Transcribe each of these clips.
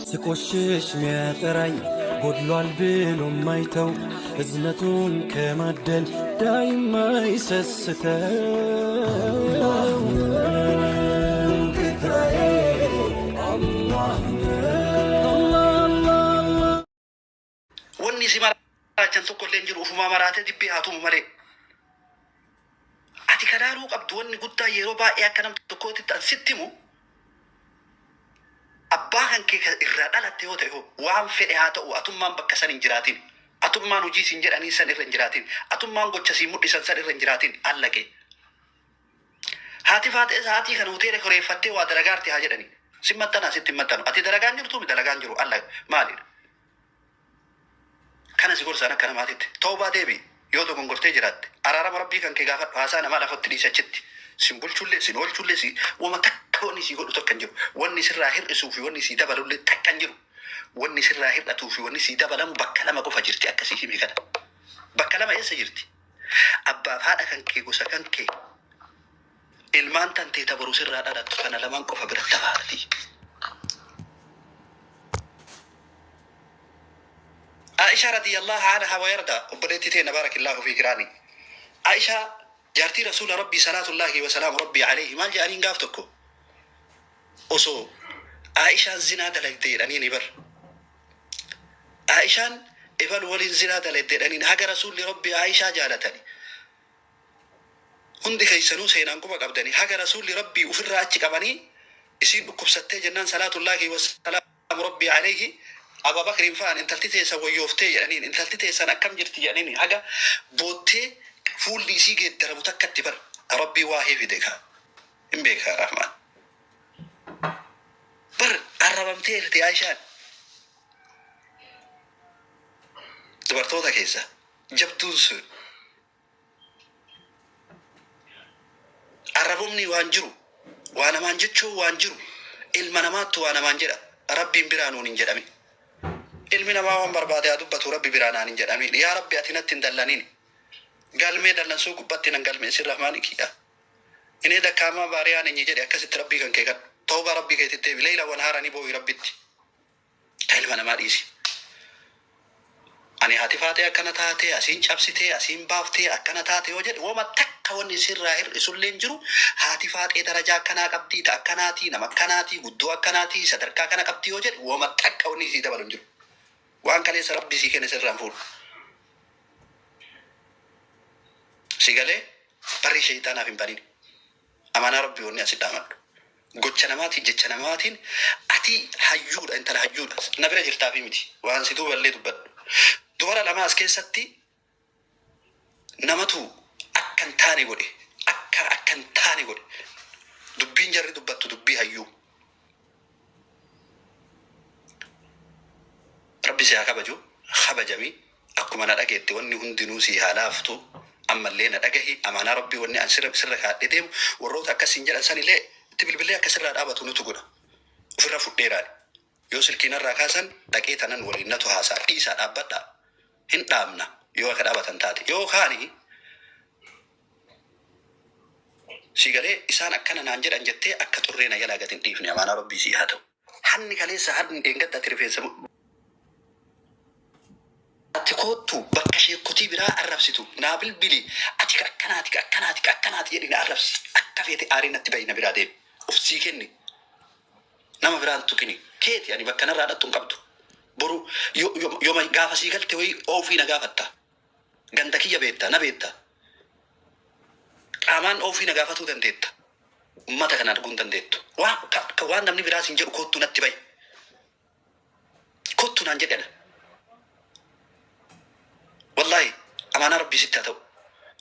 ስቆሽሽ ሚያጠራኝ ጎድሏል ብሎ ማይተው እዝነቱን ከማደል ዳይማ ይሰስተው Wanni si maraachan tokko illee hin jiru ufumaa maraatee dibbee haa tumu malee. Ati ka laaluu qabdu wanni guddaa yeroo baay'ee akka nam tokkootitti an sitti himu abbaa kan kee ka irraa dhalatte yoo ta'e hoo waan fedhe haa ta'u atummaan bakka san hin jiraatin. Atummaan hojii siin jedhanii san irra hin jiraatin. Atummaan gocha siin mudhisan san irra hin jiraatin allage. Haati faaxee sa'aatii kana hoteela kireeffattee waa dalagaarti haa jedhani. Sin maxxanaa sitti hin maxxanu. Ati dalagaan jirtuu mi dalagaan jiru alla maalidha? Kana si gorsaan akka namaatitti. Tawbaa deebi'i. Yoo dogongortee jiraatte araarama Rabbii kan kee gaafadhu haasaa namaa lafatti dhiisi achitti. Sin bulchullee sin oolchullee si wama takka wanni sii godhu takka hin jiru. Wanni sirraa hir'isuu fi wanni sii dabalullee takka hin jiru. Wanni sirraa hir'atuu fi wanni sii dabalamu bakka lama qofa jirti akka sii hime kana. Bakka lama eessa jirti? Abbaaf haadha kan kee gosa kan kee ilmaan tantee ta boru sirraa dhalattu tana lamaan qofa biratti hafaarti. Aisha radiyallahu anha wa yarda obboleettii teenna baarakillaahu fi kiraani. Aisha jaartii rasuula rabbii salaatullaahi wa salaamu rabbii alayhi maal jedhaniin gaaf tokko osoo Aishaan zinaa dalagde jedhaniini bar. Aishaan ebalu waliin zinaa dalagde jedhaniin haga rasuulli rabbii Aishaa jaalatani. Hundi keessanuu seenaan quba qabdani haga rasuulli rabbii ufirraa achi qabanii isiin dhukkubsattee jennaan salaatullaahi wa salaamu rabbii alayhi Abaa Bakriin fa'aan intalti teessan wayyooftee jedhaniin intalti teessan akkam jirti jedhaniin haga boottee fuulli isii geeddaramu takkatti bar rabbii waahii fide kaa hin beekaa rahmaan bar arrabamteerti Aishaan dubartoota keessa jabduun sun Arrabomni waan jiru, waa namaan jechuun waan jiru, ilma namaattu waa namaan jedha, Rabbiin biraa nuun hin jedhamin. Ilmi namaa waan barbaade haa dubbatu, Rabbi biraa naan hin jedhamin. Yaa Rabbi ati natti hin dallanin. Galmee dallansuu gubbatti nan galmeessin Rahmaani kiyya. Inee dakkaamaa baariyaa nenyi jedhi akkasitti Rabbii kan kee kadhu. Tawbaa Rabbii keetitti deebi. Leeyla wanhaara ni boo'i Rabbitti. Ka ilma namaa dhiisi. Ani haati faaxee akkana taate, asiin cabsitee, asiin baaftee, akkana taate yoo jedhe woma takka wanni sirraa hir'isullee hin jiru. Haati faaxee darajaa akkanaa qabdii, ta akkanaatii, nama akkanaatii, guddoo akkanaatii, sadarkaa kana qabdi yoo jedhe woma takka wanni sii dabalu hin jiru. Waan kaleessa rabbi sii kenne sirraa hin fuudhu. Si galee barrii sheeyxaanaaf hin banin. Amaanaa rabbii wanni asi dhaamadhu. Gocha namaatiin jecha namaatiin ati hayyuudha intala hayyuudha na bira jirtaafi miti waan si duuballee dubbadhu. Dubara lama as keessatti namatu akka hin taane godhe akka akka hin taane godhe dubbiin jarri dubbattu dubbii hayyuu. Rabbi si haa kabaju kabajami akkuma na dhageette wanni hundinuu sii haa laaftu ammallee na dhagahi amaanaa rabbii wanni an sirra sirra kaadhee deemu warroota akkas siin jedhan sanillee itti bilbilee akka sirraa dhaabatu nutu godha ofirra fudheeraani yoo silkii narraa kaasan dhaqee tanan waliin natu haasaa dhiisaa dhaabbadhaa hin dhaabna yoo akka dhaabatan taate yoo kaani sii galee isaan akkana naan jedhan jettee akka xurree na jalaa gad hin dhiifne amaanaa rabbii sii haa ta'u. Hanni kaleessa hanni dheengadda ati rifeensa ati koottu bakka sheekkotii biraa arrabsitu naa bilbili ati ka akkanaati ka akkanaati ka akkanaati jedhi na arrabsi akka feete aarii natti bahi na biraa deemi of sii kenni nama biraa hin tuqini keeti ani bakka narraa dhattu hin qabdu boru yoma gaafa sii galte wayii oofii na gaafatta ganda kiyya beetta na beetta qaamaan oofii na gaafatuu dandeetta ummata kana arguu hin dandeettu waan ka waan namni biraa siin jedhu koottu natti bahi kottu naan jedhe ana wallahi amaanaa rabbii sitti haa ta'u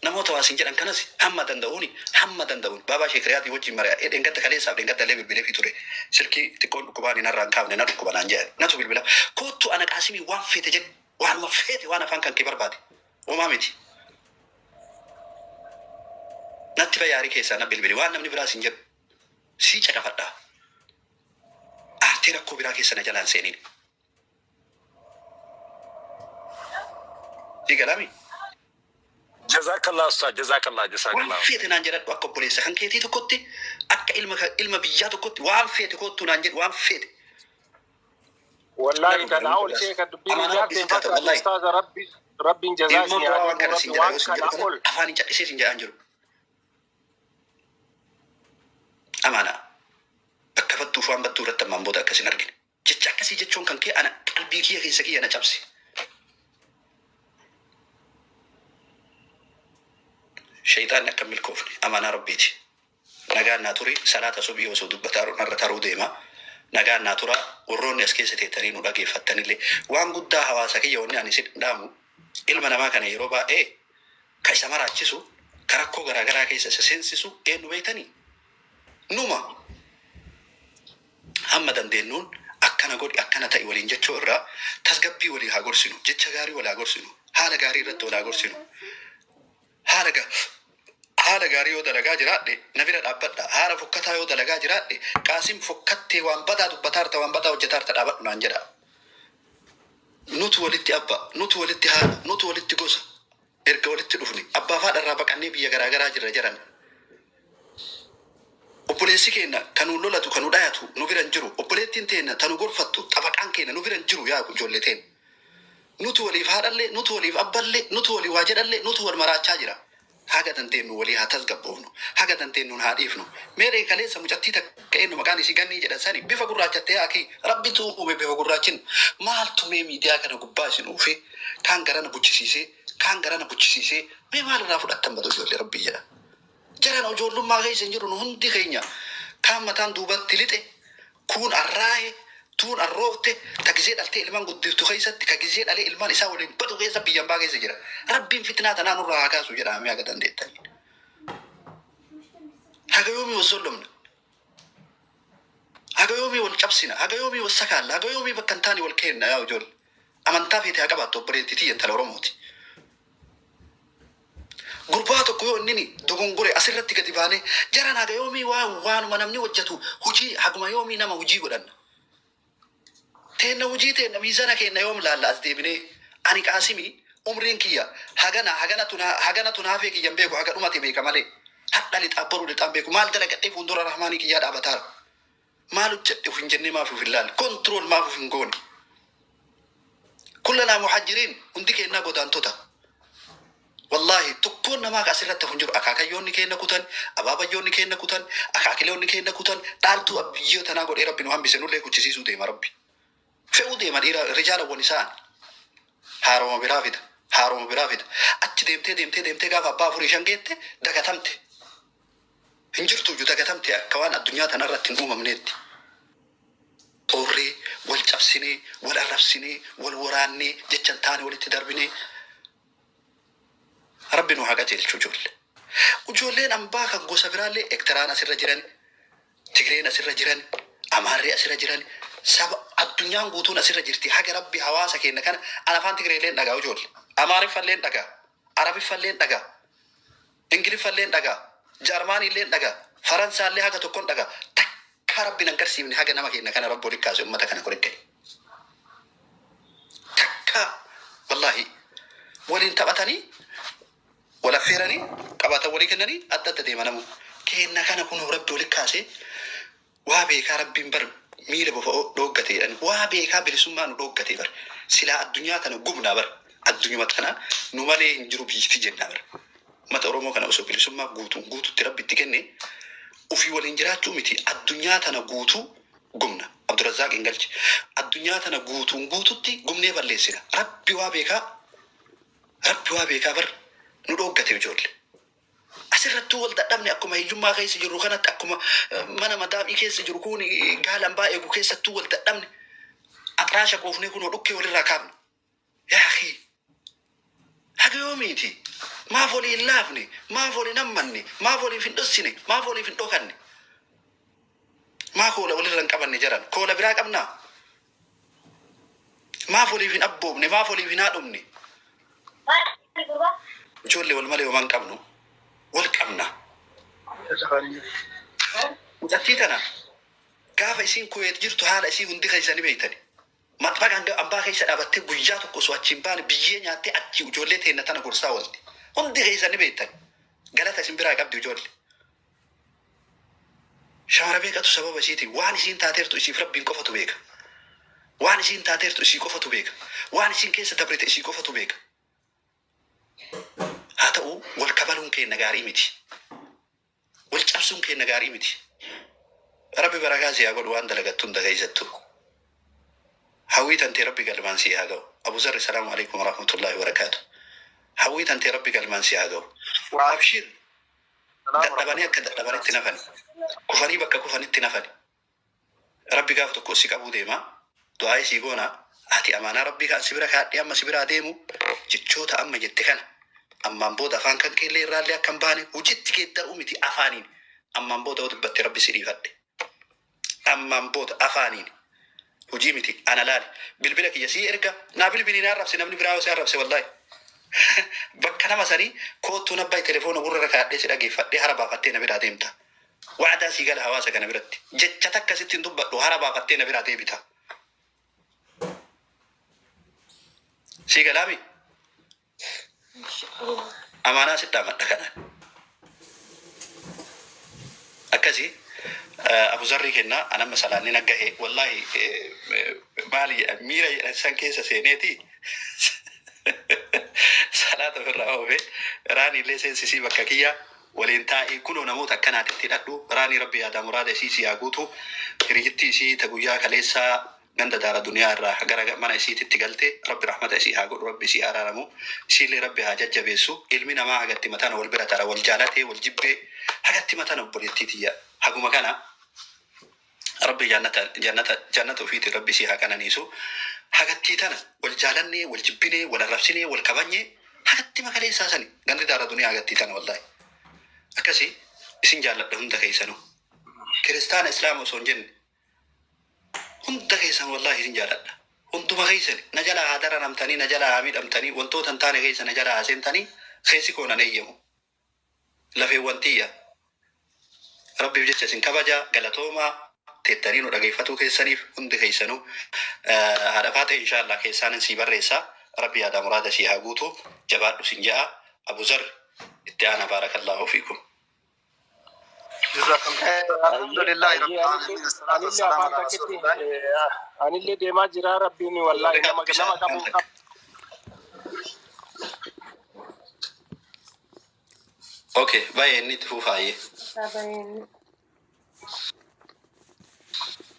namoota waa siin jedhan kanas hamma danda'uuni hamma danda'uun baabaa sheek riyaadii wajjin mari'adhee dheengadda kaleessaaf dheengadda illee bilbileefii ture silkii xiqqoon dhukkubaani narraa hin kaafne na dhukkuba naan jedhan natu bilbila kottu ana qaasimii waan feete jedhi waanuma feete waan afaan kan kee barbaade homaa miti natti bayi aarii keessaa na bilbili waan namni biraa siin jedhu sii caqafadha aartee rakkoo biraa keessa na jalaan seenin. Sii galaami? Jazakallah ustaz, jazakallah, Waan jazakallah. feete naan jedhadhu akka obboleessa kan keetii tokkotti akka ilma ilma biyyaa tokkotti waan feete koottuu naan jedhu waan feete. Wallaahi Nan kanaa dhuga ol namni ishee kan dubbiin Amaanaa ijaarte Rabbii si taata fakkaatu wallahi. ustaaza rabbi rabbiin jazaa Ilmaan isin haa bu'aa waan kennu kana rabbi siin jedha waan yoo siin jedhu kanaa kana ol. afaaniin callisee siin jedhaan jiru. Amaanaa bakka battuuf waan battuu irratti ammaan booda akkas hin argine. Jecha akkasii jechuun kan kee ana qalbii kiyya keessa kiyya na cabse. Shayxaanni akka hin milkoofne amaanaa Rabbiiti. Nagaan naa turi salaata subii osoo dubbataa narra taruu deema. Nagaan naa tura warroonni as keessa teettanii nu dhageeffattanillee waan guddaa hawaasa kiyya wanni ani isin dhaamu ilma namaa kana yeroo baay'ee ka isa maraachisu ka rakkoo garaagaraa keessa isa seensisu eenyu beektanii numa hamma dandeenyuun akkana godhi akkana ta'i waliin jechuu irraa tasgabbii walii haa gorsinu jecha gaarii wal haa gorsinu haala gaarii irratti wal haa gorsinu haala ga haala gaarii yoo dalagaa jiraadhe na bira dhaabbadha haala fokkataa yoo dalagaa jiraadhe Qaasim fokkattee waan badaa dubbataarta waan badaa hojjetaarta dhaabadhu naan jedha. Nutu walitti abba nutu walitti haadha nutu walitti gosa erga walitti dhufne abbaa fi haadha irraa baqannee biyya garaagaraa jirra jedhan. Obboleessi keenya kan nu lolatu kan nu dhayatu nu bira hin jiru obboleettiin teenya ta nu gorfattu xabaqaan keenya nu bira hin jiru yaa ijoollee teenya. Nutu waliif haadhallee nutu waliif abballee nutu walii waa jedhallee nutu wal maraachaa jira. Haga dandeenyu walii haa tasgabboofnu haga dandeenyuun haa dhiifnu. Meeree kaleessa mucattii takka eenyu maqaan isii gannii jedhan sani bifa gurraachattee akii rabbitu uume bifa gurraachin maaltu mee miidiyaa kana gubbaa isin uufe kaan garana buchisiisee kaan garana buchisiisee mee maalirraa fudhattan badu ijoollee rabbii jedha. Jaran ijoollummaa keessa hin jiru nu hundi keenya kaan mataan duubatti lixe kuun arraaye tuun arroofte ta gizee dhaltee ilmaan guddiftu keessatti ka gizee dhalee ilmaan isaa waliin badu keessa biyyan baa keessa jira. Rabbiin fitnaa tanaa nurraa haa kaasu jedhamee haga dandeettanii. Haga yoomii wal sollomna? Haga yoomii wal cabsina? Haga yoomii wal sakaalla? Haga yoomii bakka hin taane wal kenna yaa ijoollee? Amantaa feete haa qabaattu obboleettii tiyya intala Oromooti. Gurbaa tokko yoo inni dogongore asirratti gadi baanee jaran haga yoomii waa waanuma namni hojjetu hojii haguma yoomii nama hojii godhanna. Teenna hojii teenna miizana keenna yoom laalla as deebinee ani Qaasimii umriin kiyya hagana hagana tun hafee kiyyan beeku haga dhumate beeka malee hadha lixaa boruu lixaan beeku maal dalagadhee fuuldura rahmaanii kiyyaa dhaabataara. Maal hojjedhe uf hin jennee maaf uf hin laalle control maaf uf hin goone. Kullanaa muhajjiriin hundi keennaa godaantota. Wallahi tokkoon namaa ka asirratti hafu hin jiru akaakayyoonni keenna kutan abaabayyoonni keenna kutan akaakiloonni keenna kutan dhaaltuu biyyoo tanaa godhee rabbi nu hambise nullee kuchisiisuu deema rabbi. Fe'uu deema dhiira rijaalawwan isaan haaroma biraa fida haaroma biraa fida achi deemtee deemtee deemtee gaafa abbaa afurii shan geette dagatamte hin jirtu iyyuu dagatamte akka waan addunyaa tanarratti hin uumamneetti. Xoorree wal cabsinee wal arrabsinee wal waraannee jecha hin taane walitti darbinee rabbi nu haa qajeelchu ijoollee. Ijoolleen ambaa kan gosa biraallee Ekteraan asirra jiran, Tigreen asirra jiran, Amaarri asirra jiran, saba addunyaan guutuun asirra jirti. Haga rabbi hawaasa keenya kana an afaan Tigreelleen dhagaa ijoollee. Amaariffalleen dhagaa, Arabiffalleen dhagaa, Ingiliffalleen dhagaa, Jaarmaaniilleen dhagaa, Faransaallee haga tokkoon dhagaa. Takka rabbi nan garsiifne haga nama keenya kana rabbi walitti kaase uummata kana walitti ga'e. Takka wallahi waliin taphatanii wal affeeranii qabaatan walii kennanii adda adda deema namu. Kenna kana kun rabbi walitti kaasee waa beekaa rabbiin bar miila bofa dhooggate jedhan waa beekaa bilisummaa nu dhooggate bar silaa addunyaa tana gubnaa bar addunyuma tana nu malee hin jiru biyyatti jennaa bar. Uummata Oromoo kana osoo bilisummaa guutuun guututti rabbi itti kenne ofii waliin jiraachuu miti addunyaa tana guutuu gubna. Abdurrazzaaq hin galche. Addunyaa tana guutuun guututti gubnee balleessina. Rabbi waa beekaa rabbi waa beekaa bar nu dhooggate ijoollee. Asirrattuu wal dadhabne akkuma hiyyummaa keessa jirru kanatti akkuma mana madaamii keessa jiru kun gaala ambaa eegu keessattuu wal dadhabne axraasha qoofnee kunoo dhukkee walirraa kaafne. Yaa akhi haga yoomiiti? Maaf walii hin laafne? Maaf walii hin hammanne? Maaf waliif hin dhossine? Maaf waliif hin dhokanne? Maa koola walirra hin qabanne jaran? Koola biraa qabnaa? Maaf waliif hin abboomne? Maaf waliif hin haadhomne? Ijoollee wal malee homaa hin qabnu. Wal qabna. Mucattii tana gaafa isiin Kuweet jirtu haala isii hundi keessanii beektani. Maxbaqa hanga ambaa keessa dhaabattee guyyaa tokko osoo achi hin baane biyyee nyaattee achi ijoollee teenna tana gorsaa oolti. Hundi keessanii beektani. Galata isin biraa qabdi ijoollee. Shamara beekatu sababa isiitiin waan isiin taateertu isiif rabbiin qofatu beeka. Waan isiin taateertu isii qofatu beeka. Waan isiin keessa dabrite isii qofatu beeka. Haa ta'u, wal kabaluun keenna gaarii miti. Wal cabsuun keenna gaarii miti. Rabbi barakaa si haa godhu waan dalagattu hunda keessattuu. Hawwii tantee Rabbi galmaan sii haa ga'u. Abu Zarri, salaamu alaikum warahmatullahi wabarakaatu. Hawwii tantee Rabbi galmaan sii haa ga'u. Abshir, dadhabanii akka dadhabanitti nafani. Kufanii bakka kufanitti nafani. Rabbi gaaf tokko si qabuu deema. Du'aa sii goona. Ati amaanaa Rabbii kan si bira kaadhee amma si biraa deemu, jechoota amma jette kana ammaan booda afaan kan keellee irraallee akka hin baane, hojiitti geeddaruu miti, afaaniin ammaan booda yoo dubbatte Rabbi si dhiifadhe. Ammaan booda afaaniin, hojii miti. Ana laali, bilbila kiyya sii erga, naa bilbilii naa arrabse. Namni biraa yoo si arrabse, wallahi bakka nama sanii koottuu nabbayi, telefoona gurra irra kaadhee si dhageeffadhee hara baafattee na biraa deemta. Waadaa sii gala, hawaasa kana biratti jecha takka sitti hin dubbadhu, hara baafattee na biraa deebita. Sii galaami, amaanaa sitti amadha kana. Akkasi Abu Zarrii kenna. Anamma salaanni naggahe, wallahi maali jedhan, miira jedhan san keessa seeneeti salaata ofirraa oofe. Raanii illee seensisii, bakka kiyya waliin taa'ii, kunoo namoota akkanaatitti hidhadhu. Raanii, Rabbi yaadaa muraada isii si haa guutu. Hiriyyittii isii ta guyyaa kaleessaa ganda daara duniyaa irraa gara mana isiititti galte, Rabbi rahmata isii haa godhu, Rabbi isii araaramu, isiillee Rabbi haa jajjabeessu. Ilmi namaa hagatti matana wal bira tara, wal jaalatee wal jibbee hagatti matana. Obboleettii tiyya, haguma kana Rabbi jannata jannata jannata ufiitiin Rabbi isii haa qananiisu. Hagattii tana wal jaalannee, wal jibbinee, wal arrabsinee, wal kabanyee, hagatti makaleessaa sani gandi daara duniyaa hagattii tana. Wallahi akkasi isin jaalladha hunda keessanuu, kiristaana islaama osoo hin jenne, hunda keessan wallahi isin jaaladha. Hunduma keessan na jalaa haa dararamtanii, na jalaa haa miidhamtanii, wantoota hin taane keessa na jalaa haa seentanii, keessi koo nan eeyyamu. Lafeewwan tiyya, Rabbiif jecha isin kabaja. Galatoomaa teettanii nu dhageeffatuu keessaniif hundi keessanuu. Haadha Faatee, inshaallah keessaanin sii barreessa. Rabbi yaadaa muraada sii haa guutu. Jabaadhu sin ja'a. Abu Zar itti aana. Baarakallaahu fiikum. Alhamdulillahi rabbil alamin, assalatu Anillee wassalamu afaan ala takkitti rasulillah. Anillee deemaa jira. Rabbiin wallahi nama qabu qaba. Okay, baay'ee inni itti fuufaayyee.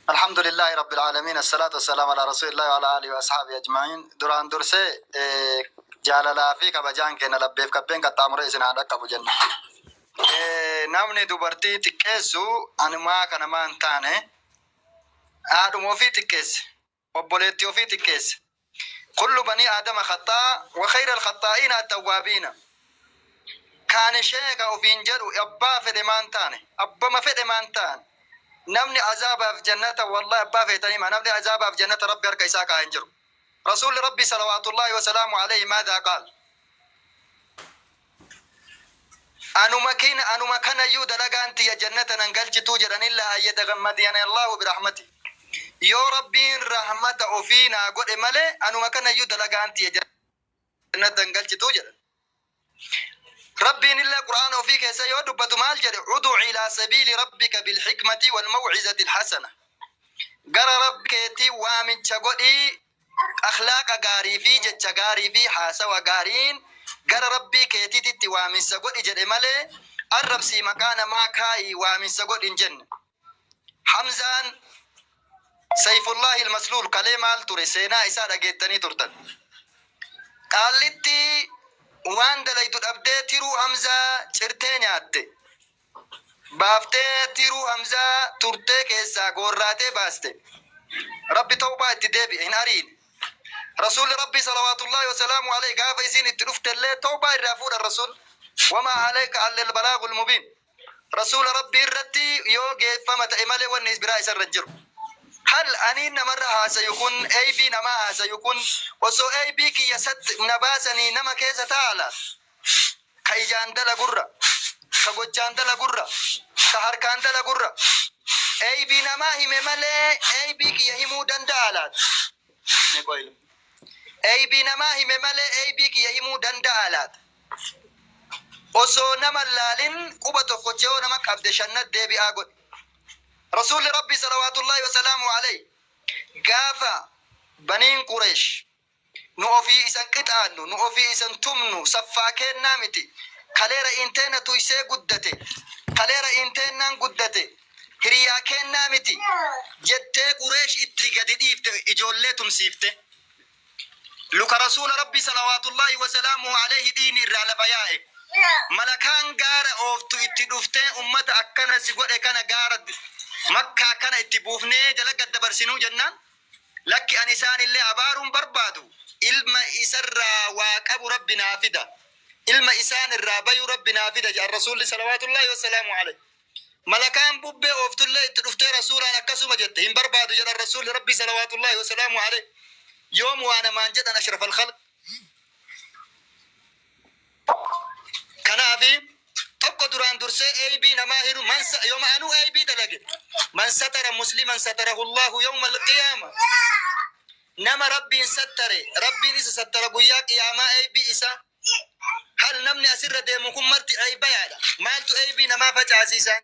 Alhamdulillahi rabbil alamin, assalatu wassalamu ala rasulillah wa ala alihi wa ashabihi ajma'in. Duraan dursee jaalalaa fi kabajaan keenya labbeef kabbeen qaxxaamuree isin haa dhaqqabu jenna. Namni dubartii xiqqeessu anumaa kanamaa hin taane, haadhuma ofii xiqqeesse, obboleettii ofii xiqqeesse. Kullu banii aadama khaxaa wa khayra alkhaxaa'iina attawwaabiina. Kaan sheeka ofiin jedhu, abbaa fedhe maan taane, abbama fedhe maan taane, namni azaabaaf jannata, wallahi abbaa feetanii ma, namni azaabaaf jannata Rabbi harka isaa kaa'e hin jiru. Rasuulli Rabbi salawaatullaahi wasalaamu alayhi maadaa qaal? Anuma kina anuma kanayyuu dalagaan tiyya jannata nan galchituu jedhan, illaa an yatagammadiyani Allahu birahmati, yoo Rabbiin rahmata ofii naa godhe malee anuma kanayyuu dalagaan tiyya jannata hin galchituu jedhan. Rabbiin illee Qur'aana ofii keessa yoo dubbatu maal jedhe? Udu'u ilaa sabiili rabbika bilhikmati walmaw'izati alhasana. Gara Rabbi keetii waamicha godhii, akhlaaqa gaarii fi jecha gaarii fi haasawa gaariin gara Rabbii keetiititti waaminsa godhi jedhe malee arrabsii, maqaa namaa kaayii waaminsa godhi hin jenne. Hamzaan Sayfullahi Almasluul kalee maal ture, seenaa isaa dhageettanii turtan. Qaallitti waan dalaydu dhabdee tiruu Hamzaa cirtee nyaatte. Baaftee tiruu Hamzaa turtee keessaa goorraatee baaste. Rabbi tawbaa itti deebi'e, hin ariine. Rasuulli Rabbii salawaatullaahi wasalaamu alayhi gaafa isiin itti dhuftellee tawbaa irraa fuudhan Rasuul. Wamaa alayka allal balaagul mubiin. Rasuula Rabbii irratti yoo geeffama ta'e malee wanni biraa isarra hin jiru. Hal aniin namarra haasayu kun, eybii namaa haasayu kun, osoo eybii kiyya sat na baasanii nama keessa taa'a laata? Ka ijaan dalagurra, ka gochaan dalagurra, ka harkaan dalagurra eybii namaa hime malee eybii kiyya himuu danda'a laata? Eybii namaa hime malee eybii kiyya himuu danda'a laata? Osoo nama laalin quba tokkocha yoo nama qabde shannat deebi'aa godhe. Rasuulli Rabbii salawaatullaahi wasalaamu alayhi gaafa Baniin Qureesh nu ofii isan qixaannu, nu ofii isan tumnu, saffaa keennaa miti. Kalee ra'iin teenna tuysee guddate, kalee ra'iin teennaan guddate, hiriyaa keennaa miti jettee Qureesh itti gadi dhiifte ijoollee tumsiifte. Luka Rasuula Rabbi salawaatullaahi wasalaamuhu aleyhi dhiiyni irraa lafa yaa'e. Malakaan gaara ooftu itti dhuftee ummata akkana si godhe kana gaara Makkaa kana itti buufnee jala gad dabarsinuu jennaan lakki ani isaanillee abaaruu hin barbaadu ilma isarraa waa qabu Rabbi naa fida ilma isaan irraa bayu Rabbi naa fida jedhan Rasuulli salawaatullaahi wasalaamuhu aleyhi. Malakaan bubbee ooftullee itti dhuftee Rasuulaan akkasuma jette. Hin barbaadu jedhan Rasuulli Rabbii salawaatullaahi wasalaamuhu aleyh. Yoom waa namaan jedhan ashrafal khalq. Kanaafi tokko duraan dursee eybii namaa hiru man sa yoma anuu eybii dalage man satara musliman satarahullaahu yawmal qiyaama nama Rabbiin sattare Rabbiin isa sattara guyyaa qiyaamaa eybii isaa Hal namni asirra deemu kun marti eybayaadha. Maaltu eybii namaa facaasiisaan?